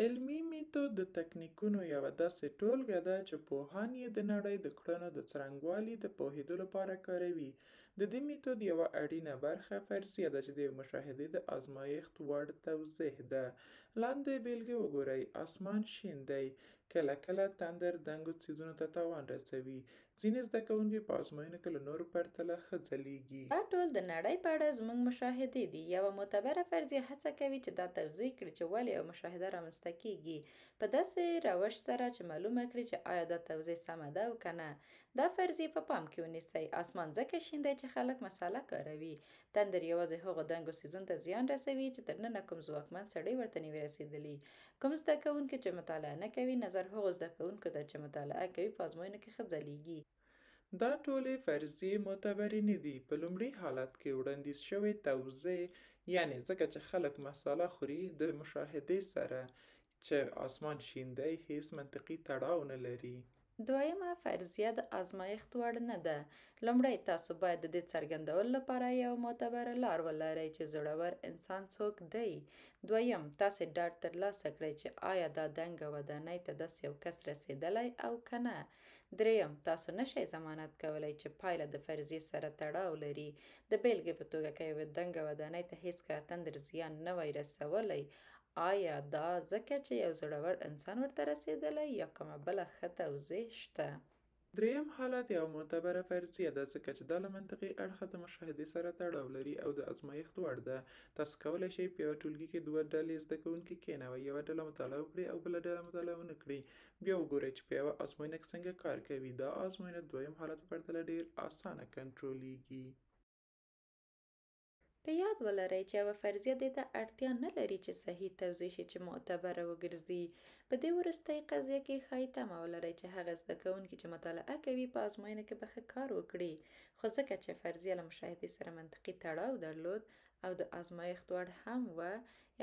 علمي میتود د تکنیکونو یوه داسې ټولګه ده چې پوهان یې د نړۍ د کړنو د څرنګوالي د پوهېدو لپاره کاروي. د دې میتود یوه اړینه برخه فرضیه ده چې د یوې مشاهدې د ازمایښت وړ توضیح ده. لاندې بېلګې وګورئ: آسمان شین دی. کله کله تندر دنګو څیزونو ته تاوان رسوي. ځینې زده کوونکي په ازموینو کې له نورو پرتله ښه ځلېږي. دا ټول د نړۍ په اړه زموږ مشاهدې دي. یوه معتبره فرضیه هڅه کوي چې دا توضیح کړي چې ولې یوه مشاهده رامنځته کیږي، په داسې روش سره چې معلومه کړي چې ایا دا توضیح سمه ده او که نه. دا فرضیې په پام کې ونیسئ: آسمان ځکه شین دی چې خلک مساله کاروي. تندر یوازې هغو دنګو څیزونو ته زیان رسوي چې تر ننه کوم ځواکمن سړي ورته نه وي رسېدلي. کوم زده کوونکي چې مطالعه نه کوي، نظر هغو زده کوونکو ته چې مطالعه کوي په ازموینو کې ښه ځلېږي. دا ټولې فرضیې معتبرې نه دي. په لومړي حالت کې وړاندیز شوې توضیح، یعنې ځکه چې خلک مساله خوري، د مشاهدې سره چې آسمان شین دی، هیڅ منطقي تړاو نه لري. دویمه فرضیه د ازمایښت وړ نه ده. لومړی، تاسو باید د دې څرګندولو لپاره یوه معتبره لار ولرئ چې زړور انسان څوک دی. دویم، تاسې ډاډ ترلاسه کړئ چې ایا دا دنګه ودانۍ ته داسې یو کس رسېدلی او که نه. درېیم، تاسو نشئ ضمانت کولی چې پایله د فرضیې سره تړاو لري. د بېلګې په توګه، که یوې دنګه ودانۍ ته هېڅکله تندر زیان نه وای رسولی، ایا دا ځکه چې یو زړور انسان ورته رسېدلی یا کومه بله ښه توضیح شته؟ درېیم حالت یوه معتبره فرضیه ده، ځکه چې دا له منطقي اړخه د مشاهدې سره تړاو لري او د ازمایښت وړ ده. تاسو کولی شئ په یوه ټولګي کې دوه ډلې زده کوونکي کېنوئ، یوه ډله مطالعه وکړي او بله ډله مطالعه ونه کړي. بیا وګورئ چې په یوه ازموینه کې څنګه کار کوي. دا ازموینه د دویم حالت په پرتله ډېر اسانه کنټرولېږي. په یاد ولرئ چې یوه فرضیه دې ته اړتیا نه لري چې صحیح توضیح شي چې معتبره وګرځي. په دې وروستۍ قضیه کې، ښایي تمه ولرئ چې هغه زده کوونکي چې مطالعه کوي په ازموینه کې به ښه کار وکړي، خو ځکه چې فرضیه له مشاهدې سره منطقي تړاو درلود او د ازمایښت وړ هم وه،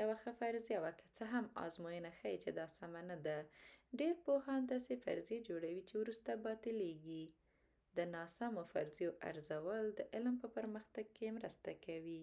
یوه ښه فرضیه وه، که څه هم ازموینه ښيي چې دا سمه نه ده. ډېر پوهان داسې فرضیې جوړوي چې وروسته باطلېږي. د ناسمو فرضیو ارزول د علم په پرمختګ کې مرسته کوي.